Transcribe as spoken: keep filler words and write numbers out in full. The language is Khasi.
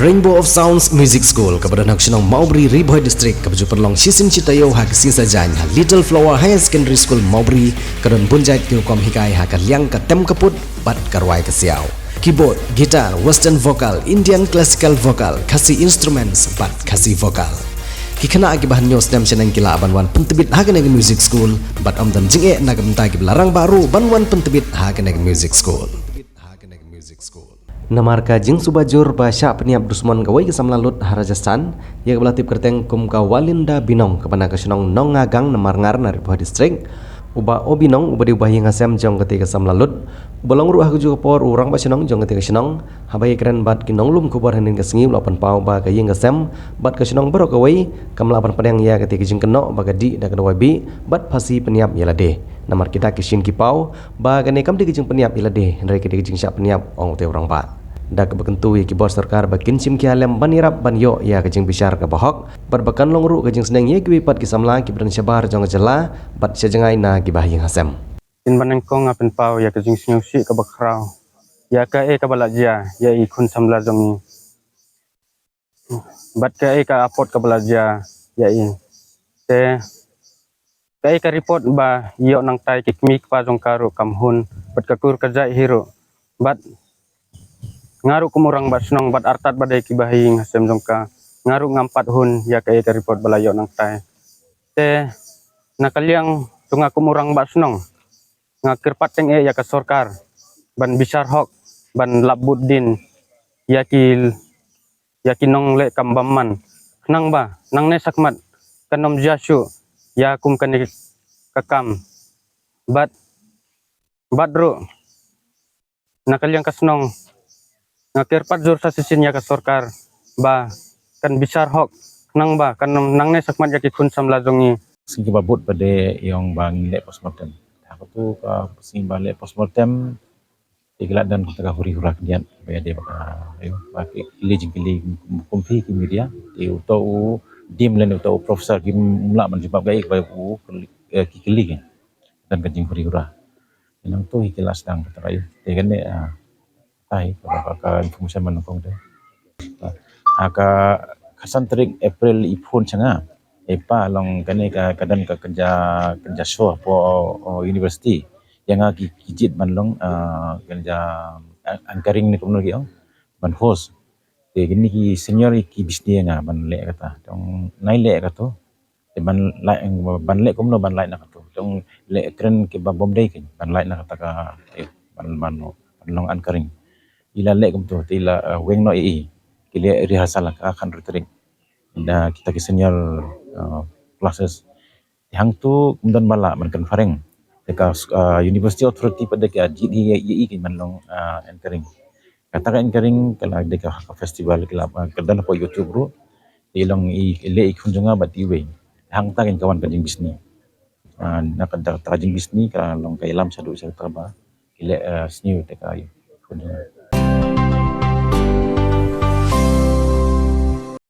Rainbow of Sounds Music School, kaba don ha ka shnong Mawbri, Ri Bhoi District, kaba ju pynlong shisien shi taïew ha ka sngi Saitjaiñ ha Little Flower Higher Secondary School Mawbri, ka don bun jait ki rukom hikai ha ka liang ka tem ka put bad ka rwai ka siaw. Keyboard, guitar, western vocal, Indian classical vocal, Khasi instruments bad Khasi vocal. Ki khynnah kiba hynñiew snem shaneng ki lah ban wan pyntbit ha kane ka music school bad ym don jingeh na ka bynta kiba la rangbah ruh ban wan pyntbit ha kane ka music school. Namar ka jingsuba jur ba shah pynïap dusmon kawei ka samla lut ha Rajasthan, ïa kaba la tip kyrteng kum ka Walinda Binong, kaba na ka shnong Nongagang, Namar Ngar, na Ri Bhoi District, u Bah O Binong, uba dei u bahaïing hasem jong katei ka samla lut, uba long ruh ha kajuh ka por u rangbah shnong jong katei ka shnong, haba ïakren bad ki nonglum khubor hynnin ka sngi u la pynpaw ba ka ïing ka sem bad ka shnong baroh kawei kam lah ban pdiang ïa katei ka jingkynnoh ba ka dih da ka dawai bih bad phasi pynïap ïa lade. Namar ki dak ki shin ki paw ba kane kam dei ka jingpynïap ïa lade, hynrei ka dei ka jingshah pynïap, ong utei u rangbah. Da kaba kyntu ïa ki bor sorkar ba kin shim ki ha lem ban ïarap ban ïoh ïa ka jingbishar kaba hok bad ba kan long ruh ka jingsneng ïa kiwei pat ki samla kiba don shabar jong ka jylla bad sha jngai na ki bahaïing hasem. Kin ba nyngkong nga pynpaw ïa ka jingsngewsih kaba khraw ïa kaei kaba la jia ïa i khun samla jong ngi bad kaei ka apot kaba la jia ïa i. Te kaei ka report ba ïoh nangtai, ki kmie ki kpa jong ka ruh kam hun bad ka kur ka jait hi ruh. Bad nga ruh kum u rangbah shnong bad artat ba dei ki bahaïing hasem jong ka, nga ruh ngam pat hun ïa kaei ka report ba la ïoh nangtai. Te na ka liang jong nga kum u rangbah shnong, nga kyrpad teng eh ïa ka sorkar ban bishar hok, ban lap bud dien ïa ki, ïa ki nongleh kam bymman, khnang ba nangne shakhmat kan ym jia shuh ïa kum kane ka kam. Bad, bad ruh na ka liang ka shnong, nga kyrpad jur sa shisien ïa ka sorkar ba kan bishar hok, khnang ba kan ym nangne shakhmat ïa ki khun samla jong ngi. Sngi ba bud ba dei ïong ba ngin leh postmortem. Ha katu ka sngi ba leh postmortem, te ki la don kata ka huri hura khyndiat ba ïa dei ba ka, ïa ba ki kylli jingkylli kum phi ki media. Te uto u dim lane uto u professor kim lah ban jubab kaei ba u, eh, ki kylli ki. Don ka jinghuri hura. Nangtu hi ki la sdang kata ka, ïa. Te kane, ah, tai ka, ka, ka information man kong te. Ha ka khatsan tarik April i phone sha nga. E pa, long kane ka, ka don ka kynja, kynja show hapoh, o, university. Ïa nga ki, ki jied ban long, ah, kynja, ah, anchoring ne kumno ki ong, ban host. Te kine ki senior ki bishni ïa nga ban leh kata. Tang nai leh kato. Te ban leh, ban leh kumno ban leh na kato. Tang leh kren kiba bym dei kein ban leh na kata ka, eh, ban, ban, ban long anchoring. I la leh kumto, te i la, eh, weng noh ïa i. Ki leh rehearsal ha ka khatar tarik. Da kita ki senior, eh, classes. Te hangto ym don ba lah ban conferring. Te ka, eh, University Authority pat de ka jied hi ïa i kein ban long, eh, anchoring. Kata ka anchoring ka la dei ka, ka festival ka la, eh, ka don hapoh YouTube ruh. Te i long i, i leh i khun jong nga bad iwei. Hangta kein ka wan ka jingbishni. Ah, na kata ka jingbishni ka long ka ïalam shaduh sha kata ba ki leh, eh, sniew te ka i khun jong nga.